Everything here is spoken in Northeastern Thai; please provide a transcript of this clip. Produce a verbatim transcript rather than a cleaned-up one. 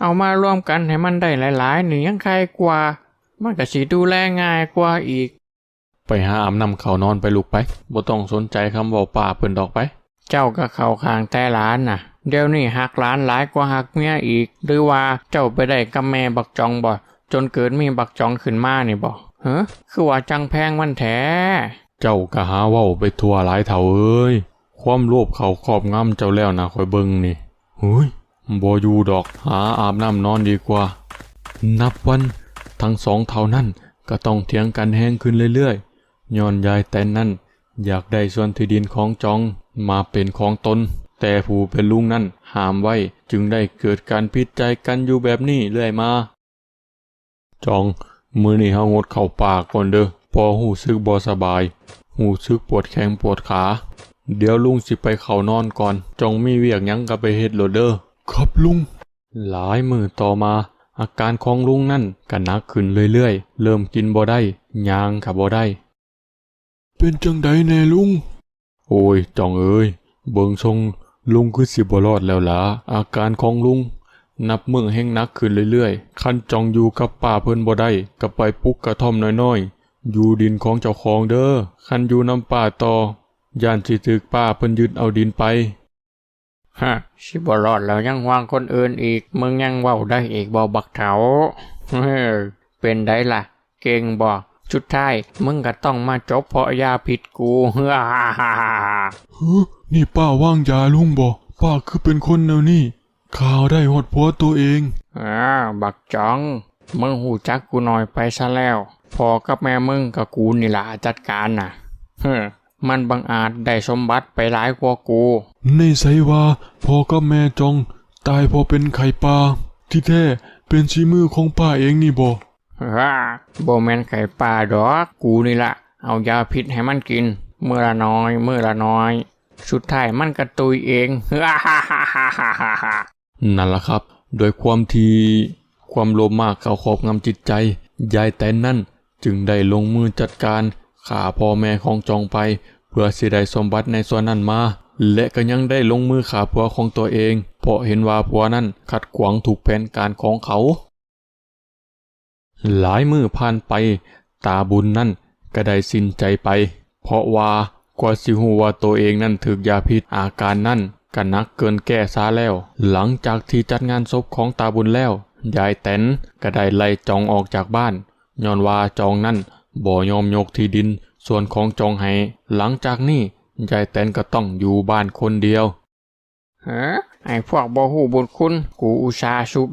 เอามารวมกันให้มันได้หลายๆ นี่ยังไคกว่า มันก็สิดูแลง่ายกว่าอีก ไปหาอาบน้ำเข้านอนไปลูกไป บ่ต้องสนใจคำเว้าป้าเพิ่นดอกไป เจ้าก็เข้าข้างแต่หลานน่ะ เดี๋ยวนี้ฮักหลานหลายกว่าฮักเมียอีก หรือว่าเจ้าไปได้กับแม่บักจ๋องบ่ จนเกิดมีบักจ๋องขึ้นมานี่บ่ เฮ้อ คือว่าจั่งแพงมันแท้ เจ้าก็หาเว้าไปทั่วหลายเฒ่าเอ้ย ความโลภเข้าครอบงำเจ้าแล้วนะ ข้อยเบิ่งนี่ เฮ้ย บ่อยู่ดอก หาอาบน้ำนอนดีกว่า นับวันทั้งสองเฒ่านั้นก็ต้องเถียงกันแฮงขึ้นเรื่อยๆ ย้อนยายแตนนั้นอยากได้ส่วนที่ดินของจ๋องมาเป็นของตน แต่ผู้เป็นลุงนั้นห้ามไว้ จึงได้เกิดการผิดใจกันอยู่แบบนี้เรื่อยมา จ๋อง มื้อนี้เฮางดเข้าป่าก่อนเด้อ พ่อรู้สึกบ่สบาย รู้สึกปวดแข้งปวดขา เดี๋ยวลุงสิไปเข้านอนก่อน จ๋องมีเวียกหยังก็ไปเฮ็ดโลดเด้อ ครับลุง หลายมื้อต่อมา อาการของลุงนั่นก็หนักขึ้นเรื่อยๆ เริ่มกินบ่ได้ ย่างก็บ่ได้ เป็นจั่งใดแน่ลุง โอ้ย จ๋องเอ๋ย เบิ่งทรงลุงคือสิบ่รอดแล้วล่ะ อาการของลุงนับมื้อแฮงหนักขึ้นเรื่อยๆ คันจ๋องอยู่กับป้าเพิ่นบ่ได้ ก็ไปปลูกกระท่อมน้อยๆ อยู่ดินของเจ้าของเด้อ คันอยู่นำป้าต่อ ย้านสิถูกป้าเพิ่นยึดเอาดินไป ฮะ สิบ่รอดแล้วยังห่วงคนอื่นอีก มึงยังเว้าได้อีกบ่บักเฒ่า เฮ้อ เป็นไดล่ะ เก่งบ่ สุดท้ายมึงก็ต้องมาจบเพราะยาพิษกู เฮ้อฮ่าฮ่าฮ่าฮ่า หือ นี่ป้าวางยาลุงบ่ ป้าคือเป็นคนแนวนี้ ข้าได้ฮอดผัวตัวเอง อ้า บักจ๋อง มึงฮู้จักกูน้อยไปซะแล้ว พ่อกับแม่มึงกับกูนี่ล่ะจัดการน่ะ เฮ้อ มันบังอาจได้สมบัติไปหลายกว่ากู ในไสว่าพ่อกับแม่จ๋องตายเพราะเป็นไข้ป่า ที่แท้เป็นฝีมือของป้าเองนี่บ่ ฮ่า บ่แม่นไข้ป่าดอก กูนี่ล่ะ เอายาพิษให้มันกิน มื้อละน้อย มื้อละน้อย สุดท้ายมันก็ตุยเอง ฮ่าฮ่าฮ่าฮ่าฮ่าฮ่า นั่นล่ะครับ ด้วยความที่ความโลภมากเข้าครอบงำจิตใจ ยายแตนนั้นจึงได้ลงมือจัดการฆ่าพ่อแม่ของจ๋องไป เพื่อสิได้สมบัติในส่วนนั้นมา และก็ยังได้ลงมือฆ่าผัวของตัวเอง เพราะเห็นว่าผัวนั้นขัดขวางทุกแผนการของเขา หลายมื้อผ่านไป ตาบุญนั่นก็ได้สิ้นใจไป เพราะว่ากว่าสิฮู้ว่าตัวเองนั้นถูกยาพิษ อาการนั้นก็หนักเกินแก้ซะแล้ว หลังจากที่จัดงานศพของตาบุญแล้ว ยายแตนก็ได้ไล่จ๋องออกจากบ้าน ย้อนว่าจ๋องนั้นบ่ยอมยกที่ดินส่วนของจ๋องให้ หลังจากนี้ยายแตนก็ต้องอยู่บ้านคนเดียว เฮ้อ ไอ้พวกบ่ฮู้บุญคุณ กูอุตส่าห์สูบ